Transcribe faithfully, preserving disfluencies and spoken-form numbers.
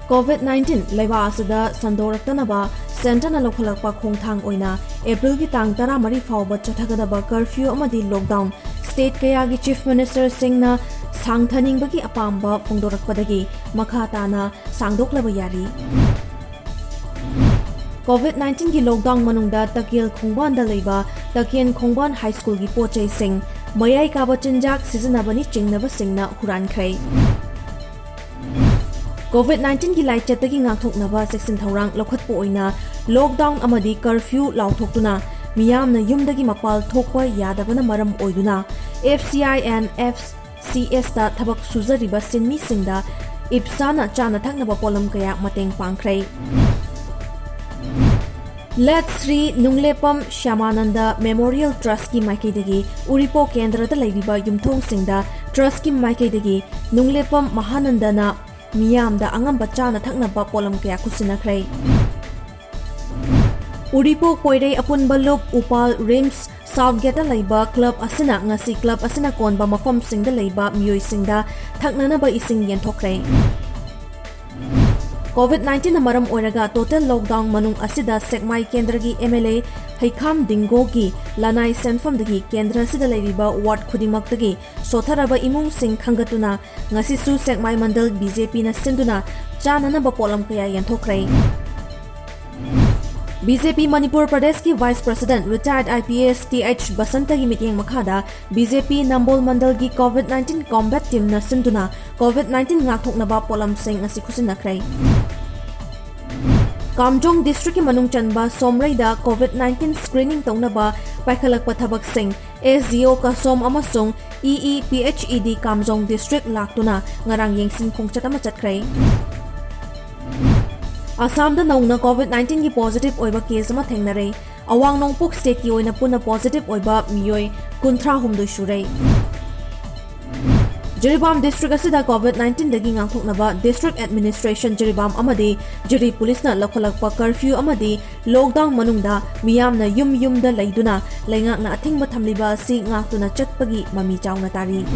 COVID nineteen ꯂꯩꯕꯥꯛ ꯑꯁꯤꯗ ꯁꯟꯗꯣꯔꯛꯇꯅꯕ ꯁꯦꯟꯇꯔꯅ ꯂꯧꯈꯠꯂꯛꯄ ꯈꯣꯡꯊꯥꯡ ꯑꯣꯏꯅ ꯑꯦꯄ꯭ꯔꯤꯜꯒꯤ ꯇꯥꯡ ꯇꯔꯥꯃꯔꯤ ꯐꯥꯎꯕ ꯆꯠꯊꯒꯗꯕ curfew ꯑꯃꯗꯤ lockdown state ꯀꯌꯥꯒꯤ chief ministerꯁꯤꯡꯅ ꯁꯥꯡꯊꯅꯤꯡꯕꯒꯤ ꯑꯄꯥꯝꯕ ꯐꯣꯡꯗꯣꯔꯛꯄꯗꯒꯤ ꯃꯈꯥ ꯇꯥꯅ ꯁꯥꯡꯗꯣꯛꯂꯕ ꯌꯥꯔꯤ꯫ COVID nineteen ꯒꯤ lockdown ꯃꯅꯨꯡꯗ ꯇꯀꯦꯜ ꯈꯣꯡꯕꯥꯟꯗ ꯂꯩꯕ ꯇꯀꯦꯜ ꯈꯣꯡꯕꯥꯟ ꯍꯥꯏ ꯁ꯭ꯀꯨꯜꯒꯤ ꯄꯣꯠ ꯆꯩꯁꯤꯡ, ꯃꯌꯥꯏ ꯀꯥꯕ ꯆꯤꯟꯖꯥꯛ ꯁꯤꯖꯤꯟꯅꯕꯅꯤ ꯆꯤꯡꯅꯕꯁꯤꯡꯅ ꯍꯨꯔꯥꯟꯈ꯭ꯔꯦ꯫ COVID nineteen ꯒꯤ ꯂꯥꯏꯆꯠꯇꯒꯤ ꯉꯥꯛꯊꯣꯛꯅꯕ ꯆꯦꯛꯁꯤꯟ ꯊꯧꯔꯥꯡ ꯂꯧꯈꯠꯄ ꯑꯣꯏꯅ lockdown ꯑꯃꯗꯤ curfew ꯂꯥꯎꯊꯣꯛꯇꯨꯅ ꯃꯤꯌꯥꯝꯅ ꯌꯨꯝꯗꯒꯤ ꯃꯄꯥꯜ ꯊꯣꯛꯄ ꯌꯥꯗꯕꯅ ꯃꯔꯝ ꯑꯣꯏꯗꯨꯅ F C I and F C S ꯇ ꯊꯕꯛ ꯁꯨꯖꯔꯤꯕ ꯁꯤꯟꯃꯤꯁꯤꯡꯗ ꯏꯞꯁꯥꯅ ꯆꯥꯅ ꯊꯛꯅꯕ ꯄꯣꯠꯂꯝ ꯀꯌꯥ ꯃꯇꯦꯡ ꯄꯥꯡꯈ꯭ꯔꯦ꯫ Late ꯁ꯭ꯔꯤ ꯅꯨꯡꯂꯦꯄꯝ ꯁ꯭ꯌꯥꯃꯥꯅꯟꯗ Memorial Trust ꯀꯤ ꯃꯥꯏꯀꯩꯗꯒꯤ ꯎꯔꯤꯄꯣꯛ ꯀꯦꯟꯗ꯭ꯔꯗ ꯂꯩꯔꯤꯕ ꯌꯨꯝꯊꯣꯡꯁꯤꯡꯗ trust ꯀꯤ ꯃꯥꯏꯀꯩꯗꯒꯤ ꯅꯨꯡꯂꯦꯄꯝ ꯃꯍꯥꯅꯟꯗꯅ ꯃꯤꯌꯥꯝꯗ ꯑꯉꯝꯕ ꯆꯥꯅ ꯊꯛꯅꯕ ꯄꯣꯠꯂꯝ ꯀꯌꯥ ꯈꯨꯠꯁꯤꯟꯅꯈ꯭ꯔꯦ꯫ ꯎꯔꯤꯄꯣꯛ ꯄꯣꯏꯔꯩ ꯑꯄꯨꯟꯕ ꯂꯨꯞ ꯎꯄꯥꯜ ꯔꯤꯝꯁ South Gate ꯇ ꯂꯩꯕ club ꯑꯁꯤꯅ ꯉꯁꯤ club ꯑꯁꯤꯅ ꯀꯣꯟꯕ ꯃꯐꯝꯁꯤꯡꯗ ꯂꯩꯕ ꯃꯤꯑꯣꯏꯁꯤꯡꯗ ꯊꯛꯅꯅꯕ ꯏꯁꯤꯡ ꯌꯦꯟꯊꯣꯛꯈ꯭ꯔꯦ꯫ COVID nineteen ꯅ ꯃꯔꯝ ꯑꯣꯏꯔꯒ total lockdown ꯃꯅꯨꯡ ꯑꯁꯤꯗ ꯁꯦꯛꯃꯥꯏ ꯀꯦꯟꯗ꯭ꯔꯒꯤ M L A ꯍꯩꯈꯥꯝ ꯗꯤꯡꯒꯣꯒꯤ ꯂꯅꯥꯏ ꯁꯦꯟꯐꯝꯗꯒꯤ ꯀꯦꯟꯗ꯭ꯔ ꯑꯁꯤꯗ ꯂꯩꯔꯤꯕ ward ꯈꯨꯗꯤꯡꯃꯛꯇꯒꯤ ꯁꯣꯠꯊꯔꯕ ꯏꯃꯨꯡꯁꯤꯡ ꯈꯟꯒꯠꯇꯨꯅ ꯉꯁꯤꯁꯨ ꯁꯦꯛꯃꯥꯏ ꯃꯟꯗꯜ B J P ꯅ ꯁꯤꯟꯗꯨꯅ ꯆꯥꯅꯅꯕ ꯄꯣꯠꯂꯝ ꯀꯌꯥ ꯌꯦꯟꯊꯣꯛꯈ꯭ꯔꯦ꯫ B J P ꯃꯅꯤꯄꯨꯔ ꯄ꯭ꯔꯗꯦꯁꯀꯤ Vice President retired I P S T H ꯕꯁꯟꯇꯒꯤ ꯃꯤꯠꯌꯦꯡ ꯃꯈꯥꯗ B J P ꯅꯝꯕꯣꯜ ꯃꯟꯗꯜꯒꯤ COVID nineteen combat team ꯅ ꯁꯤꯟꯗꯨꯅ COVID nineteen ꯉꯥꯛꯊꯣꯛꯅꯕ ꯄꯣꯠꯂꯝꯁꯤꯡ ꯑꯁꯤ ꯈꯨꯠꯁꯤꯟꯅꯈ꯭ꯔꯦ꯫ ꯀꯥꯝꯖꯣꯡ district ꯀꯤ ꯃꯅꯨꯡ ꯆꯟꯕ ꯁꯣꯝꯔꯩꯗ COVID nineteen screening ꯇꯧꯅꯕ ꯄꯥꯏꯈꯠꯂꯛꯄ ꯊꯕꯛꯁꯤꯡ S D O ꯀꯁꯣꯝ ꯑꯃꯁꯨꯡ E E P H E D ꯀꯥꯝꯖꯣꯡ district ꯂꯥꯛꯇꯨꯅ ꯉꯔꯥꯡ ꯌꯦꯡꯁꯤꯟ ꯈꯣꯡꯆꯠ ꯑꯃ ꯆꯠꯈ꯭ꯔꯦ꯫ ꯑꯁꯥꯝꯗ ꯅꯧꯅ COVID nineteen ꯒꯤ positive ꯑꯣꯏꯕ case ꯑꯃ ꯊꯦꯡꯅꯔꯦ꯫ ꯑꯋꯥꯡ ꯅꯣꯡꯄꯣꯛ state ꯀꯤ ꯑꯣꯏꯅ ꯄꯨꯟꯅ positive ꯑꯣꯏꯕ ꯃꯤꯑꯣꯏ ꯀꯨꯟꯊ꯭ꯔꯥ ꯍꯨꯝꯗꯣꯏ ꯁꯨꯔꯦ꯫ ꯖꯤꯔꯤꯕꯥꯝ district ꯑꯁꯤꯗ COVID nineteen ꯗꯒꯤ ꯉꯥꯛꯊꯣꯛꯅꯕ district administration ꯖꯤꯔꯤꯕꯥꯝ ꯑꯃꯗꯤ ꯖꯤꯔꯤ police ꯅ ꯂꯧꯈꯠꯂꯛꯄ curfew ꯑꯃꯗꯤ lockdown ꯃꯅꯨꯡꯗ ꯃꯤꯌꯥꯝꯅ ꯌꯨꯝ ꯌꯨꯝꯗ ꯂꯩꯗꯨꯅ ꯂꯩꯉꯥꯛꯅ ꯑꯊꯤꯡꯕ ꯊꯝꯂꯤꯕ ꯑꯁꯤ ꯉꯥꯛꯇꯨꯅ ꯆꯠꯄꯒꯤ ꯃꯃꯤ ꯆꯥꯎꯅ ꯇꯥꯔꯤ꯫